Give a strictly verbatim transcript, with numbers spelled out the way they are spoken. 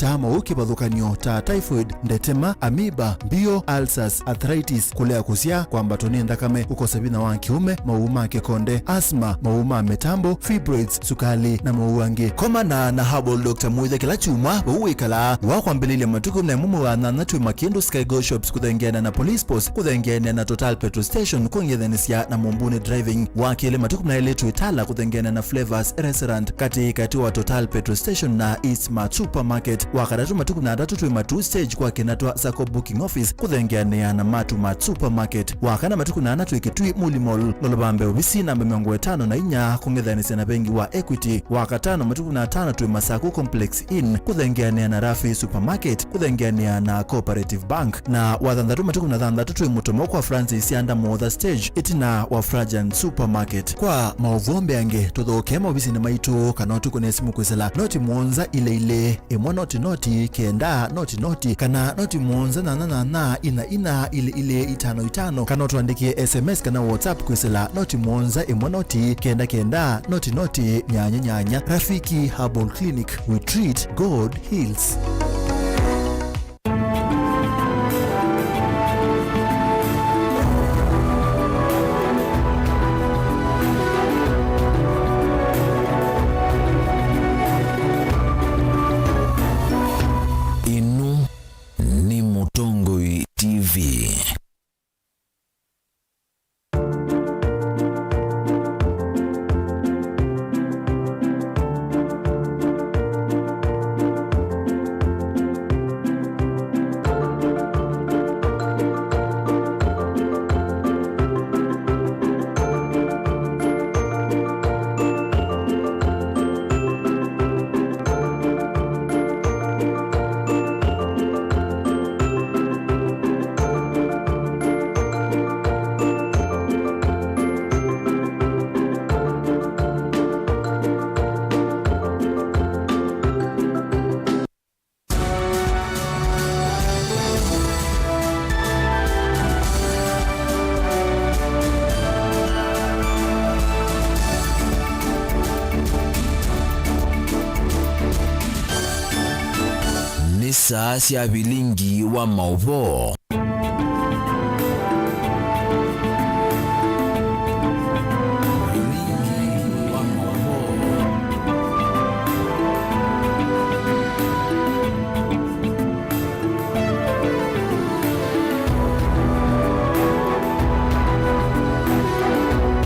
ta maũũ kĩvathũkany'o ta typhoid, ndetema, amoeba, mbio, ulcers, arthritis, kũlea kũsyaa, kwambatwa nĩ nthakame, kũkosa vinya wa kĩũme, maũũ ma kĩkonde, asthma, maũũ ma mĩtambo, fibroids, sukalĩ, na maũũ angĩ. Komana na Herbal Doctor Mwĩthe kĩla kyumwa vau wĩkalaa. Wa kwambĩlĩlya matukũ na ĩmwe mwei wa nyanya twĩ Makindu Sky Go Shops kũthengeana na Police Post, kũthengeana na Total Petrol Station, kũng'ethanĩsya na Mumbuni Driving. Wa kelĩ matukũ na elĩ twĩ Tala kũthengeana na Flavors Restaurant, katĩ katĩ wa Total Petrol Station na East Mart Supermarket. Wa katatũ matukũ na atatũ twĩ Matuu Stage kwa Kinatwa Sacco Booking Office kũthengeanĩa na Matu Mart Supermarket. Wa kana matukũ na ana twĩ Kitui Muli Mall, Lolobambe ovisi namba mĩongo ĩtano na inya kũng'ethanĩsya na vengi wa Equity. Wa katano matukũ na atano twĩ Masaku Complex Inn kũthengeanĩa na Rafi Supermarket kũthengeanĩa na Cooperative Bank. Na wa thanthatũ matukũ na thanthatũ twĩ Mũtomo kwa Francis Yanda Motha Stage ĩtina wa Frajan Supermarket. Kwa maũvoo mbeange tũthokee maovisinĩ maitũ kana ũtũkũne simũ kwĩsĩla noti mũonza ilĩ ilĩ ĩmwe noti noti kenda noti noti kana noti mũonza nyanya nyanya ina ina ilĩ ilĩ itano itano kana ũtũandĩkĩe S M S kana WhatsApp kwĩsĩla noti mũonza ĩmwe noti kenda kenda noti noti nyanya nyanya. Rafiki Herbal Clinic, we treat, God heals. Ĩno nĩ Mũtongoi T V. Nĩ saa sya vilingi wa maũvoo.